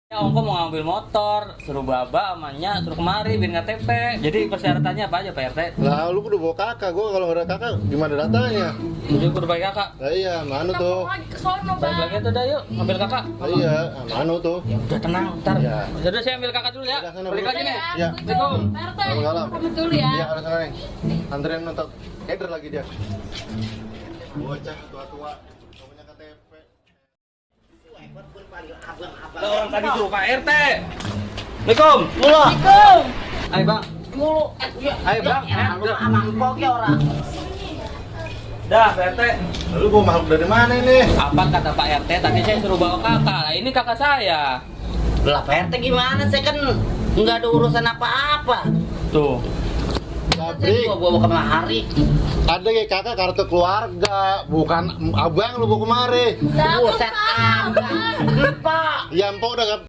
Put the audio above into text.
Ya, Ongko mau ngambil motor, suruh baba amanya, suruh kemari biar KTP. Jadi persyaratannya apa aja Pak RT? Lah lu kudu bawa kakak, gua kalau nggak ada kakak gimana datanya? Jadi kudu baik kakak. Lah iya, mana tuh? Balik lagi tuh dah yuk, ambil kakak. Lah iya, mana tuh? Ya udah tenang, ntar. Ya. Udah saya ambil kakak dulu ya. Udah, sana Balik dulu. lagi nih. Ya. Assalamualaikum. Salam. Pamit dulu ya. Iya, ada sana nih. Anterin nonton. Keder lagi dia. Bocah tua-tua, nggak punya KTP. Lah orang tadi tuh Pak RT. Assalamualaikum. Assalamualaikum. Ayo Bang. Mulu. Ayo Bang. Amang pok ya ora. Dah Pak RT. Lalu gua makhluk dari mana ini? Apa kata Pak RT? Tadi saya suruh bawa kakak. Lah ini kakak saya. Lah Pak RT gimana? Saya kan nggak ada urusan apa-apa. Tuh. Sabri, Saya bawa kemari. ada kayak kakak kartu keluarga, bukan abang lu bawa kemari. Buset amat. Lupa. Ya empok udah